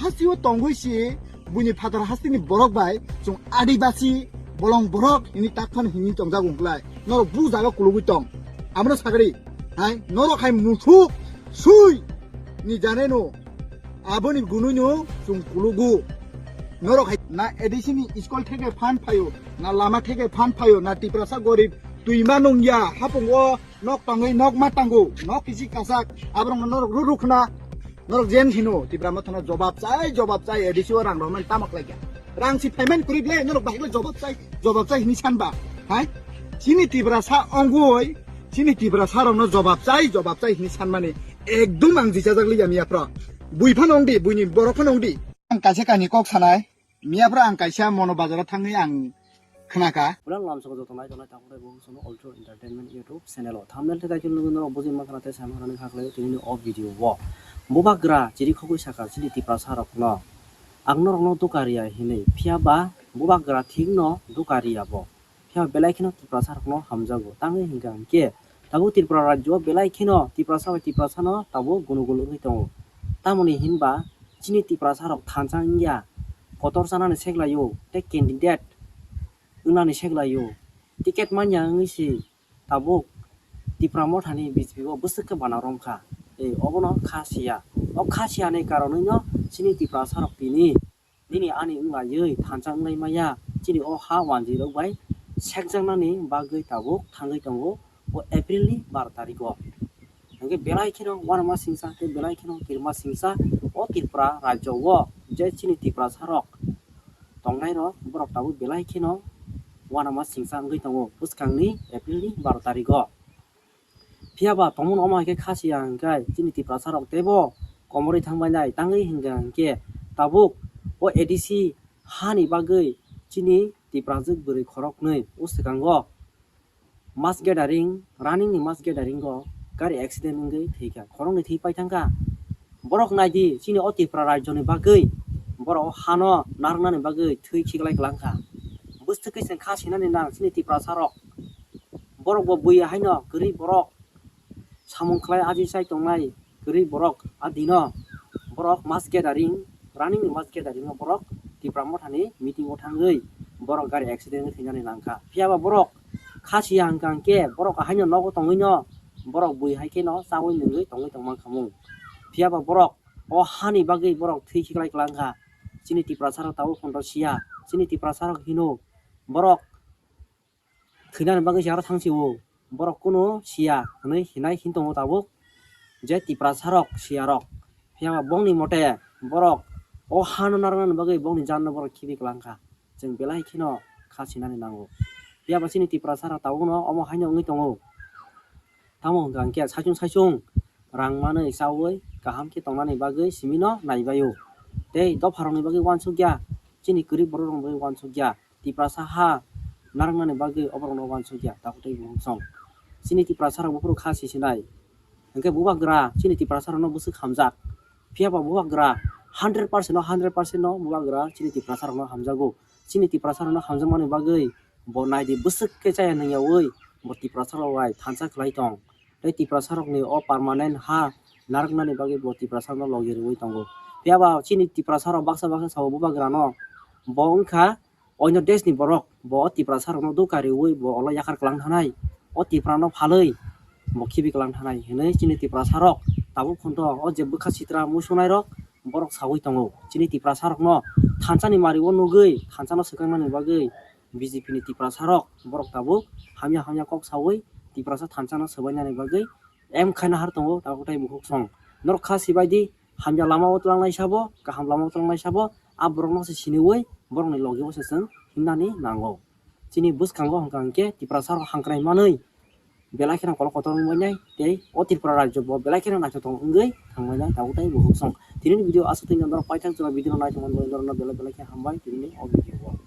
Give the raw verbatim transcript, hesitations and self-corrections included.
Hasteo tongwi si buini phatar hasteni borok bai chwng adibasi bolong borok hini takphano hini tongjago wngklai. Norok bu jaga kulugwi tong. Abono sagri, hai, norok hai muthuk sui ni janeno aboni gunui no chwng kulugo. Norok hai na A D C ni school theke phan phaio, na lama theke phan phaio, na Tiprasa gorib twima nungya, hapungo nok tangwi nok ma tango, nok kisi kasak, aborok norok ruru khna, norok jen hino, Tipra Motha no jobab chai, jobab chai, A D C o rang rok nang tamak laikya. Rang si payment kuri ble, norok bahik le jobab chai, jobab chai hini sanba, hai? Chini Tiprasa ongoi, chini Tiprasa rok no jobab chai, jobab chai hini sanmani ekdum ang jichajak liya miya pro. Bui phano ongdi, buini borok phano ongdi. Ang kaisa kani kok sanai, miya pro ang kaisa Mono Bazar o thangwi ang khnaka. Ulang lamsok joto nai tongnai tamo tei bo sono Ultra Entertainment YouTube channel o. Thumbnail tei title nugwi norok bujui mankha na tei samung rani kha khlai tini o video o. Bubagra chiri khogwi saka chini Tiprasa rokno. Ang norokno duka riya hinwi. Phiya ba bubagra thik no duka riya bo. Phiya belai kheno Tiprasa rokno hamjago. Tangwi hinkha hinkhe tabuk Tripura rajyo o belai kheno Tiprasa bai Tiprasa no tabuk gunugul wngwi tongo. Tamoni hinba chini Tiprasa rok thansa wngya, kotor chanani seklaio tei candidate wngnani seklaio. Ticket manya wngwi si tabuk Tipra Mothani B J P o bwswk khe bana romkha. E, obono kha siya. O kha siyani karonwino chini Tiprasa rok tini nini ani wnglaiwi thansa wnglai maya, chini o ha wanjwi rok bai sekjaknani bagwi tabuk thangwi tongo o April ni baro tarikh o. Hingke belai kheno uanama singsa tei belai kheno kirima singsa o Tripura rajyo o je chini Tiprasa rok tongnai rok borok tabuk belai kheno uanama singsa wngwi tongo bwskangni April ni baro tarikh o. Phiya ba tongmani omo hai khe kha siya hingkhe chini Tiprasa rok teibo komorwi thangbainai tangwi hingkha hinkhe tabuk o A D C hani bagwi chini Tiprajwk bwrwi khoroknwi o swkango mass gathering, running ni mass gathering o gari accident wngwi thwikha, khoroknwi thwi paithangkha. Borok naidi chini o Tripura rajyoni bagwi borok o hano narwknani bagwi thwi khiklai kwlangkha. Bwswk khe chwng kha sinani nang chini Tiprasa rok. Borok bo bui haino kwrwi borok samung khlai aji chai tongnai kwrwi borok a dino borok mass gathering, running ni mass gathering o borok Tipra Mothani meeting o thangwi borok gari accident wngwi thwinani nangkha. Phiya ba borok kha siya hwnkha hwnkhe borok haino nogo tongwino borok bui hai kheno chaui nungwi tongwi tongmankha mung. Phiya ba borok o hani bagwi borok thwi khiklai kwlangkha. Chini Tiprasa rok tabuk phunto siya, chini Tiprasa rok hino borok thwinani bagwi se aro thang sio. Borok kunu siya hinwi hinai hin tongo tabuk je Tiprasa rok siya rok. Phiya ba bongni mote borok o hano narwknani bagwi bongni janno borok khibi kwlangkha. Chwng belai kheno kha sinani nango. Phiya ba chini Tiprasa rok tabukno omo haino wngwi tongo. Tamo hwnkha hwnkhe saichung saichung rang manwi chaui kaham khe tongnani bagwi simino naibaio. Tei dopharokni bagwi uansukya, chini kwrwi borokrokni bagwi uansukya. Tiprasa ha narwknani bagwi oborokno uansukya, tabuk tei bukhuk song. Chini Tiprasa rok buphuru kha sisinai. Hwnkhe bubagra chini Tiprasa rokno bwswk hamjak. Phiya ba bubagra hundred percent no, hundred percent no bubagra chini Tiprasa rokno hamjago. Chini Tiprasa rokno hamjakmani bagwi bo naidi bwswk khe chaya nungyaui bo Tiprasa rok bai thansa khlai tong. Tei Tiprasa rokni o permanent ha narwknani bagwi bo Tiprasa rokno logi rwui tongo. Phiya ba chini Tiprasa rok baksa baksa sao bubagrano bo wngkha oino desh ni borok, bo o Tiprasa rokno duka riui bo olo yakar kwlang thanai, o Tipra no phalwi bo khibi kwlang thanai hinwi chini Tiprasa rok tabuk phunto o je bwkha sitra musunai rok borok saui tongo. Chini Tiprasa rokno thansa ni mari o nugwi thansa no swkang nani bagwi B J P ni Tiprasa rok borok tabuk hamya hamya kok saui Tiprasa thansa no swbai nani bagwi em khaina har tongo tabuk tei bukhuk song. Norok kha sibai di. Hamya lama o twlangnai sabo, kaham lama o twlangnai sabo, a borok no se siniui borok ni logi o se chwng himnani nango. Chini bwskango hwnkha hwnkhe Tiprasa rok hangkrai manwi belai kheno kolok kotor wngbainai tei o Tripura rajyo bo belai kheno naithothok wngwi thangbainai tabuk tei bukhuk song. Tini ni video aswk twi norok paithak jora video no naithok manwi norok no belai belai khe hambai tini ni o video o.